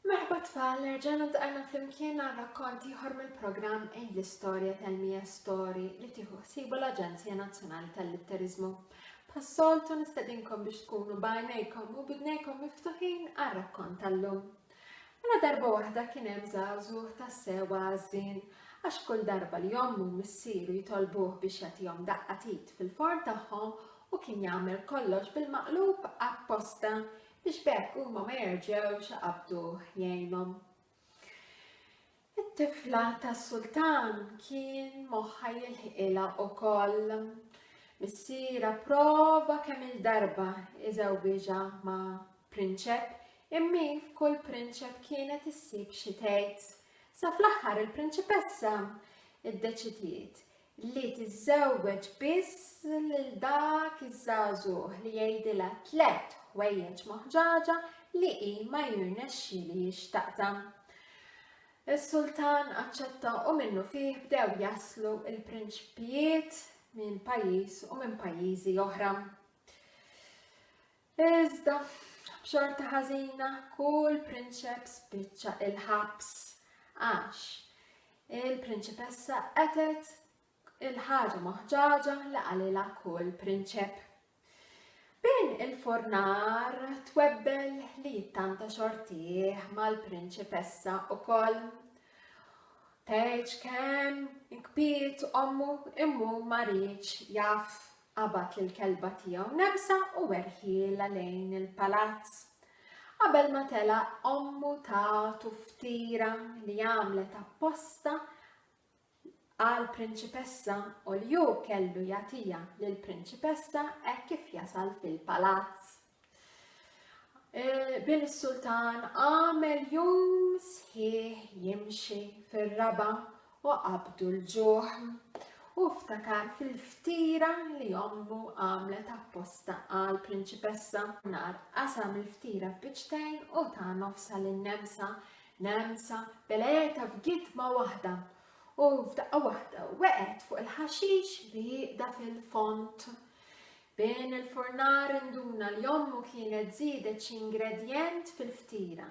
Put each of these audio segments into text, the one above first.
Merħba tfal, erġajna ntqajna flimkien għal rakkont ieħor mill-programm Ejn l-Istorja tal-Mia Story li tieħu ħsibu l-Aġenzija Nazzjonali tal-Litteriżmu. Bħas-soltu nistedinkom biex tkunu b'għajnejkom u bidnejkom miftuħin għar-rakkont tal-lum. Mela darba waħda kien hemm żagħżugħ tassew għażżien għax kull darba li ommu u missieru jitolbuh biex jagħtihom daqqa t'id fil-forn tagħhom u kien jagħmel kollox bil-maqlub apposta biex b'hekk huma ma jerġgħux iqabbduh jgħinhom. It-tifla tas-sultan kien moħħha jilħqilha ukoll. Missierha prova kemm il-darba iżewwiġha ma' prinċep, imma f'kull prinċep kienet issib xi tgħid. Sa fl-aħħar il-prinċipessa iddeċidiet li tiżżewweġ biss lil dak iż-żagħżugħ li jgħidilha tlett ħwejjeġ moħġaġa li hi ma jirnexxilhiex taqta'. Is-sultan aċċetta u minnufih bdew jaslu l-prinċpijiet minn pajjiż u minn pajjiżi oħra. Iżda, b'xorta ħażina, kull prinċep spiċċa il-ħabs għax il-prinċipessa qetet il-ħaġa moħġaġa li qalilha kull prinċep. Bin il-fornar twebbel li jittanta xortih mal-prinċipessa ukoll. Tgħidx kemm inkbiet ommu immu ma riedx jaf Qabad lill-kelba tiegħu Nemsa u erħielha lejn il-palazz. Qabel ma telaq ommu tatu ftira li għamlet apposta għall-prinċipessa u li hu kellu jagħtiha lill-prinċipessa hekk kif jasal fil-palazz. Eh, bin is-sultan għamel jum sħiħ jimxi fir-raba u qabdu l-ġuħ u ftakar fil-ftira li ommu għamlet apposta għal prinċipessa. Nar qasam il-ftira f'biċtejn u ta' nofsa lin-nemsa, nemsa beleta f'gitma waħda u f'daqqa waħda weqgħet fuq il-ħaxix rieqda fil-font. Bin il-furnar induna li ommu kienet żiedet xi ingredjent fil-ftira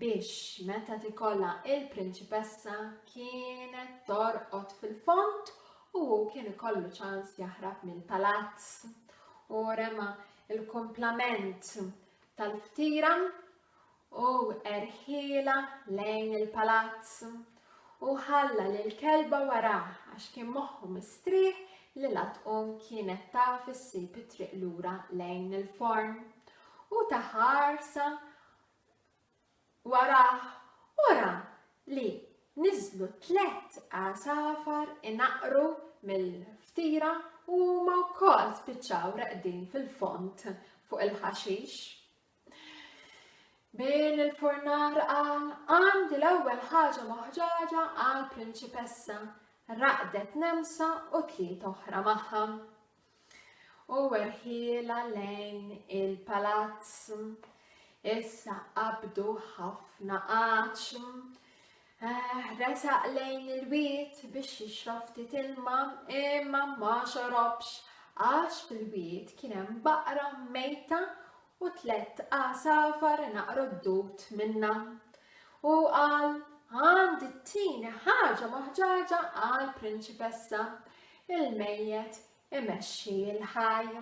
biex meta tikolha il-prinċipessa kienet torqod fil-fond u hu kien ikollu ċans jaħrab mill-palazz. U rema l-kumplament tal-ftira U erħielha lejn il-palazz u ħalla lill-kelba warah għax kien moħħu mistrieħ li la tqum kienet taf issib it-triq lura lejn il-forn. U ta ħarsa warah u ra li niżlu tlett għasafar inaqqru mill-ftira u huma wkoll spiċċaw reqdin fil-fond fuq il-ħaxix. Bin il-furnar qal, għandi l-ewwel ħaġa moħġaġa għal prinċipessa. Raqdet nemsa u tliet oħra magħha. U erħiela lejn il-palazz. Issa qabdu ħafna għax. Eh, resaq lejn il-wied biex jixrob ftit ilma imma ma xorobx għax fil-wied kien hemm baqra mejta u tlett għasafar naqru d-dud minnha. U qal, għandi t-tieni ħaġa moħġaġa għal prinċipessa, il-mejjet imexxi l-ħaj.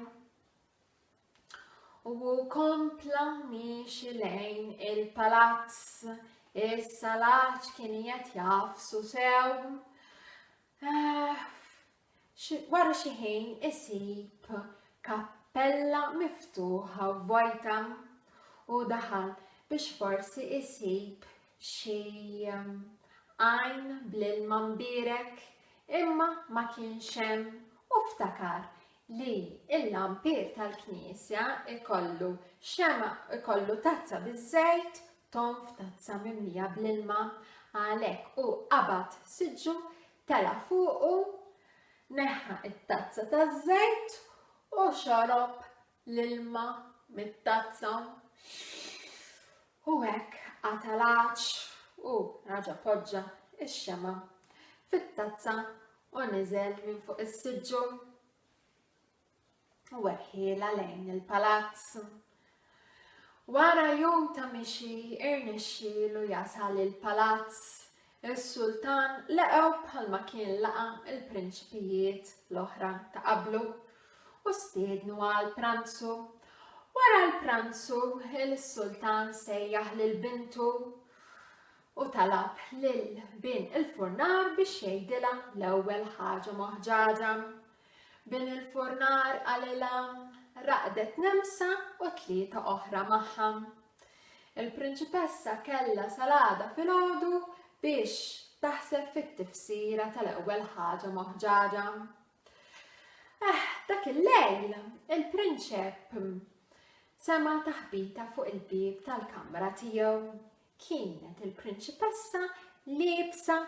U hu kompla miexi lejn il-palazz, issa l-għatx kien qed jafsu sew. Eh, wara xi ħin isib kappella miftuħa vojta u daħal biex forsi isib xi ehm, għajn bl-ilma mbierek imma ma kienx hemm u ftakar li l-lampier tal-knisja ikollu xema ikollu tazza biż-żejt tom f'tazza mimlija bl-ilma għalhekk u qabad siġġu Tela' fuqu, neħħa t-tazza taż-żejt u xorob l-ilma mit-tazza. U hekk qata' l-għatx u raġa' poġġa x-xemgħa fit-tazza u niżel minn fuq is-siġġu. U erħielha lejn il-palazz. Wara jum ta' mixi irnexxielu jasal il-palazz. Is-sultan laqgħu bħalma kien laqa' l-prinċpijiet l-oħra ta' qablu u stiednu għal pranzu. Wara l-pranzu, il-sultan sejjaħ lil bintu u talab lil bin il-furnar biex jgħidilha l-ewwel ħaġa moħġaġa. Bin il-furnar qalilha raqdet nemsa u tlieta oħra magħha. Il-prinċipessa kellha salada filgħodu biex taħseb fit-tifsira tal-ewwel ħaġa moħġaġa. Eh, dak il-lejl, il-prinċep sema taħbita fuq il-bieb tal-kamra tiegħu. Kienet il-prinċipessa liebsa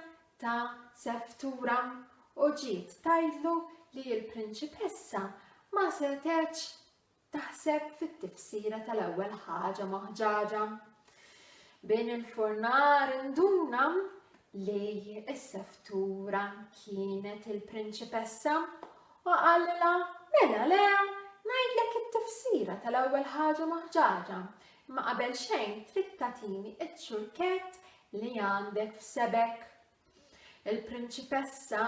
ta' seftura u ġiet tgħidlu li l-prinċipessa ma setgħetx taħseb fit-tifsira tal-ewwel ħaġa moħġaġa. Bin il-furnar induna li s-seftura kienet il-prinċipessa u qalilha mela le ngħidlek it-tifsira tal-ewwel ħaġa moħġaġa imma qabel xejn trid tagħtini ċ-ċurkett li għandek f'sebek. Il-prinċipessa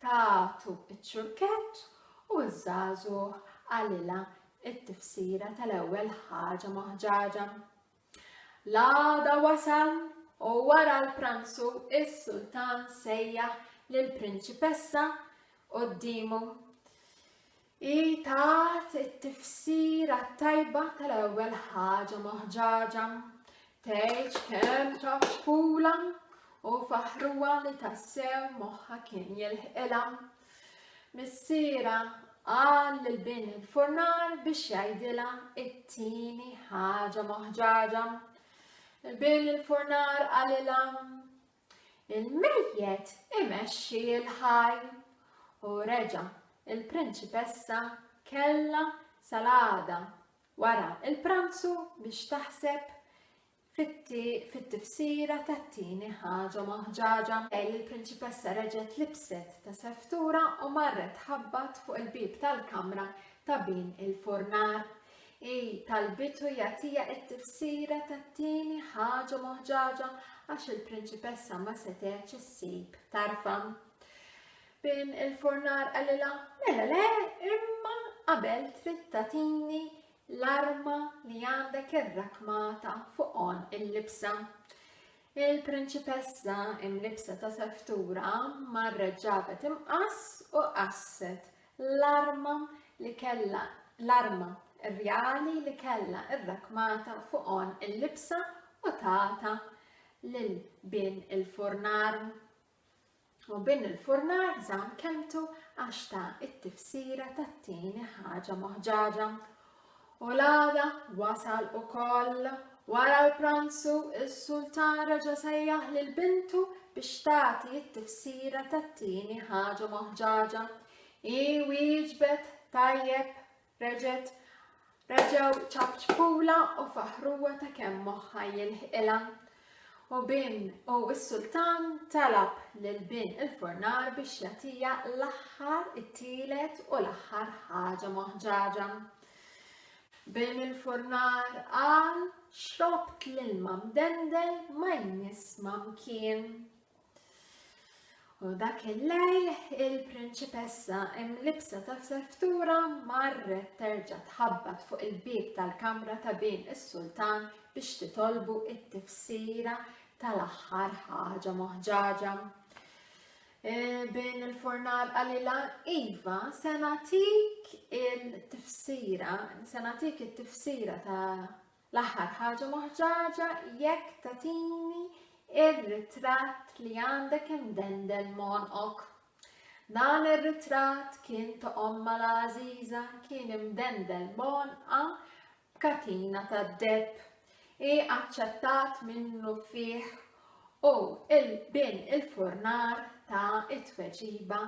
tagħtu ċ-ċurkett u ż-żagħżugħ qalilha t-tifsira tal-ewwel ħaġa moħġaġa. L-għada wasal u wara l-pranzu is-sultan sejjaħ lill-prinċipessa quddiemu. Hi tat it-tifsira t-tajba tal-ewwel ħaġa moħġaġa. Tgħidx kemm ċapċpulha u faħruha li tassew moħħha kien jilħqilha. Missierha qal lil bin il-furnar biex jgħidilha it-tieni ħaġa moħġaġa. Bin il-furnar qalilha Il-mejjet imexxi l-ħaj. U reġa' il-prinċipessa kellha sal-għada wara l-pranzu biex taħseb fit-tifsira tat-tieni ħaġa moħġaġa. Il-prinċipessa reġgħet libset ta' seftura u marret tħabbat fuq il-bieb tal-kamra ta' bin il-furnar. Hi talbitu jagħtiha t-tifsira tat-tieni ħaġa moħġaġa għax il-prinċipessa ma setgħetx issib tarfha. Bin il-furnar qalilha, mela le, imma qabel trid tagħtini l-arma li għandek irrakmata fuq għonq il-libsa. Il-prinċipessa imlibsa ta' seftura marret ġabet imqass u qasset l-arma li kellha l-arma rjali li kellha rrakmata fuq għonq il-libsa u tatha lil bin il-furnar. U bin il-furnar żamm kelmtu għax ta t-tifsira tat-tieni ħaġa moħġaġa. U l-għada wasal ukoll. Wara l-pranzu, is-sultan reġa' sejjaħ lil bintu biex tagħti t-tifsira tat-tieni ħaġa moħġaġa. Hi wieġbet tajjeb, reġgħet reġgħu ċapċpulha u faħruha ta' kemm moħħha jilħqilha. U bin u s-sultan talab lil bin il-furnar biex jagħtiha l-aħħar it-tielet u l-aħħar ħaġa moħġaġa. Bin il-furnar qal xrobt l-ilma mdendel ma jmiss ma mkien. U dak il-lejl il-prinċipessa imlibsa ta' seftura marret terġa' tħabbat fuq il-bieb tal-kamra ta' bin is-sultan biex titolbu it-tifsira tal-aħħar ħaġa moħġaġa. E, bin il-furnar qalilha iva se nagħtik il-tifsira, se nagħtik it-tifsira ta' L-aħħar ħaġa moħġaġa jekk tagħtini ir-ritratt li għandek imdendel m'għonqok. Dan ir-ritratt kien ta' ommha l-għażiża kien imdendel m'għonqha b'katina tad-deheb. Hi aċċettat minnufih u il-bin il-furnar ta t-tweġiba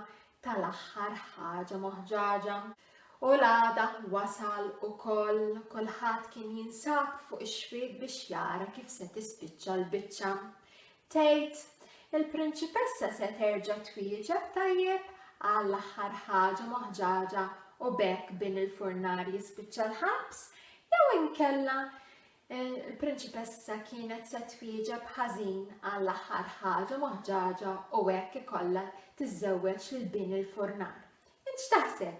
tal-aħħar ħaġa moħġaġa. U l-għada wasal ukoll, kulħadd kien jinsab fuq ix-xwiek biex jara kif se tispiċċa l-biċċa. Tgħid, il-prinċipessa se terġa' twieġeb tajjeb għall-aħħar ħaġa moħġaġa u b'hekk bin il-furnar jispiċċa l-ħabs, jew inkella. Il-prinċipessa kienet se twieġeb ħażin għall-aħħar ħaġa moħġaġa u hekk ikollha tiżżewweġ lil bin il-furnar. Int x'taħseb?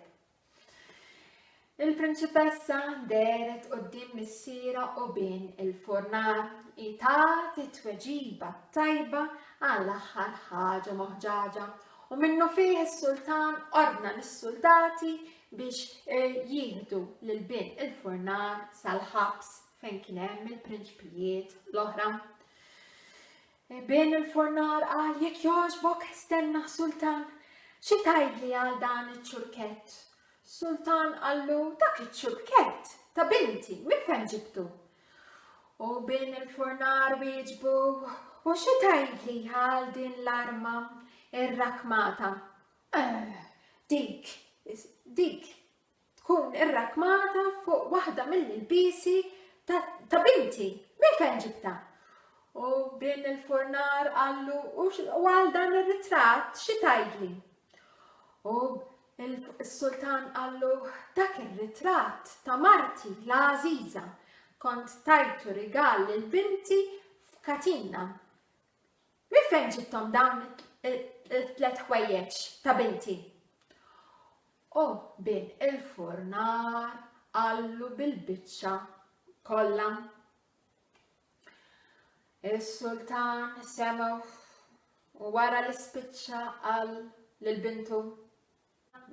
Il-prinċipessa dehret quddiem missierha u bin il-furnar hi tat it-tweġiba t-tajba għall-aħħar ħaġa moħġaġa u minnufih is-sultan ordna lis-suldati biex eh, jieħdu lil bin il-furnar sal-ħabs fejn kien hemm il-prinċpijiet l-oħra. Eh, bin il-furnar qal jekk jogħġbok stenna sultan, xi tgħidli għal dan iċ-ċurkett? Sultan qallu dak iċ-ċurkett ta' binti minn fejn ġibtu? U bin il-furnar wieġbu u xi tgħidli għal din l-arma irrakmata? Eh, dik, dik tkun irrakmata fuq waħda mill-ilbisi ta' binti, minn fejn ġibta? U bin il-furnar qallu u għal dan ir-ritratt xi tgħidli? U il-sultan qallu dak ir-ritratt ta' marti l-għażiża kont tajtu rigal lil binti f'katina Minn fejn ġibthom dawn it-tlet ħwejjeġ ta' binti? U bin il-furnar qallu bil-biċċa kollha. Is-sultan semgħu u wara li spiċċa qal lil bintu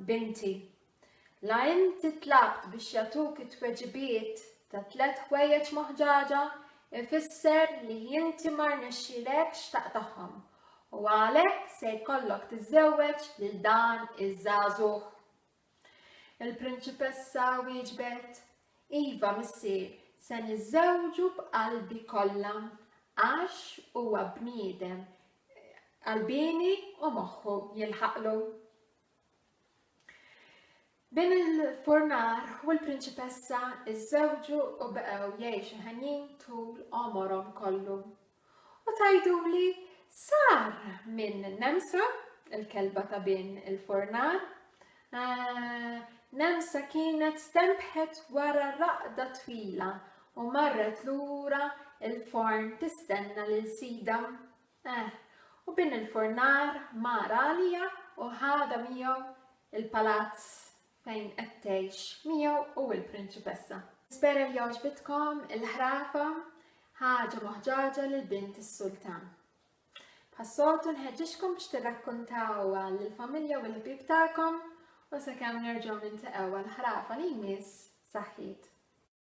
Binti, la inti tlabt biex jagħtuk it-tweġibiet ta' tlett ħwejjeġ moħġaġa, ifisser li inti ma rnexxielekx taqtagħhom u għalhekk se jkollok tiżżewweġ lil dan iż-żagħżugħ. Il-prinċipessa wieġbet, Iva, missier, se niżżewġu b'qalbi kollha għax huwa bniedem qalbieni u moħħu jilħaqlu. Bin il-furnar u l-prinċipessa iżżewġu u baqgħu jgħixu ħenjin tul għomorhom kollu. U tgħiduli sar minn Nemsa, il-kelba ta' bin il-furnar, eh, Nemsa kienet stempħet wara raqda twila u marret lura il-forn tistenna lil sida. Eh, u bin il-furnar mar għalija u ħadha miegħu il-palazz fejn qed tgħix miegħu u l-prinċipessa. Nispera li għoġbitkom il-ħrafa ħaġa moħġaġa lil bint is-sultan. Bħas-soltu nħeġġiġkom biex tirrakkuntawha lill-familja u l-ħbieb tagħkom u sakemm nerġgħu niltaqgħu għall-ħrafa li jmiss saħħiet.